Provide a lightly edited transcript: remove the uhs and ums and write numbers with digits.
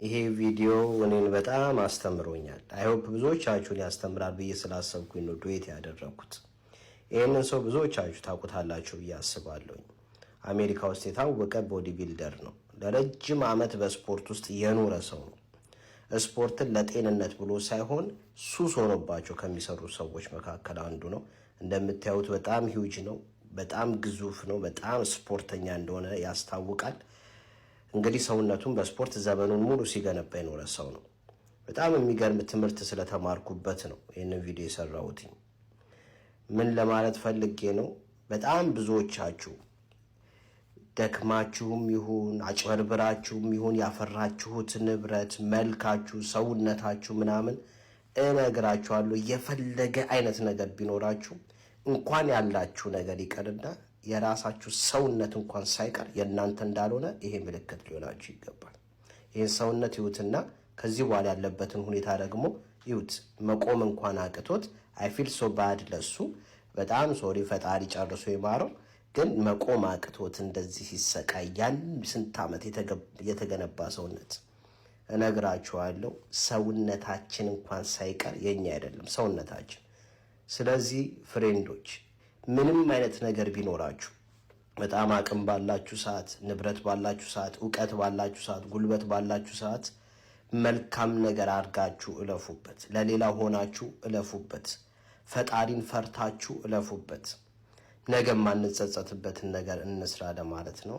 ይሄ ቪዲዮ እኔን በጣም አስተምሮኛል። I hope ብዙዎቻችሁን ያስተምራል ብዬ ስላሰብኩኝ ነው duet ያደረግኩት። ይህንን ሰው ብዙዎቻችሁ ታውቁታላችሁ ብዬ አስባለሁኝ። አሜሪካ ውስጥ የታወቀ body builder ነው። ለረጅም ዓመት በስፖርት ውስጥ የኖረ ሰው ነው። ስፖርትን ለጤንነት ብሎ ሳይሆን ሱስ ሆኖባቸው ከሚሰሩ ሰዎች መካከል አንዱ ነው። እንደምታዩት በጣም huge ነው። በጣም ግዙፍ ነው። በጣም ስፖርተኛ እንደሆነ ያስታውቃል። እንግዲህ ሰውነቱን በስፖርት ዘመኑን ሙሉ ሲገነባ የኖረ ሰው ነው። በጣም የሚገርም ትምህርት ስለተማርኩበት ነው ይህንን ቪዲዮ የሰራሁት። ምን ለማለት ፈልጌ ነው? በጣም ብዙዎቻችሁ ደክማችሁም ይሁን አጭበርብራችሁም ይሁን ያፈራችሁት ንብረት፣ መልካችሁ፣ ሰውነታችሁ ምናምን እነግራችኋለሁ፣ የፈለገ አይነት ነገር ቢኖራችሁ እንኳን ያላችሁ ነገር ይቀርና የራሳችሁ ሰውነት እንኳን ሳይቀር የእናንተ እንዳልሆነ ይሄ ምልክት ሊሆናችሁ ይገባል። ይህን ሰውነት ይዩትና ከዚህ በኋላ ያለበትን ሁኔታ ደግሞ ይዩት። መቆም እንኳን አቅቶት I feel so bad ለሱ፣ በጣም sorry፣ ፈጣሪ ጨርሶ ይማረው። ግን መቆም አቅቶት እንደዚህ ሲሰቃይ ያን ስንት ዓመት የተገነባ ሰውነት፣ እነግራችኋለሁ፣ ሰውነታችን እንኳን ሳይቀር የኛ አይደለም ሰውነታችን። ስለዚህ friend ኦች፣ ምንም አይነት ነገር ቢኖራችሁ፣ በጣም አቅም ባላችሁ ሰዓት፣ ንብረት ባላችሁ ሰዓት፣ እውቀት ባላችሁ ሰዓት፣ ጉልበት ባላችሁ ሰዓት መልካም ነገር አድርጋችሁ እለፉበት። ለሌላ ሆናችሁ እለፉበት። ፈጣሪን ፈርታችሁ እለፉበት። ነገ የማንጸጸትበትን ነገር እንስራ ለማለት ነው።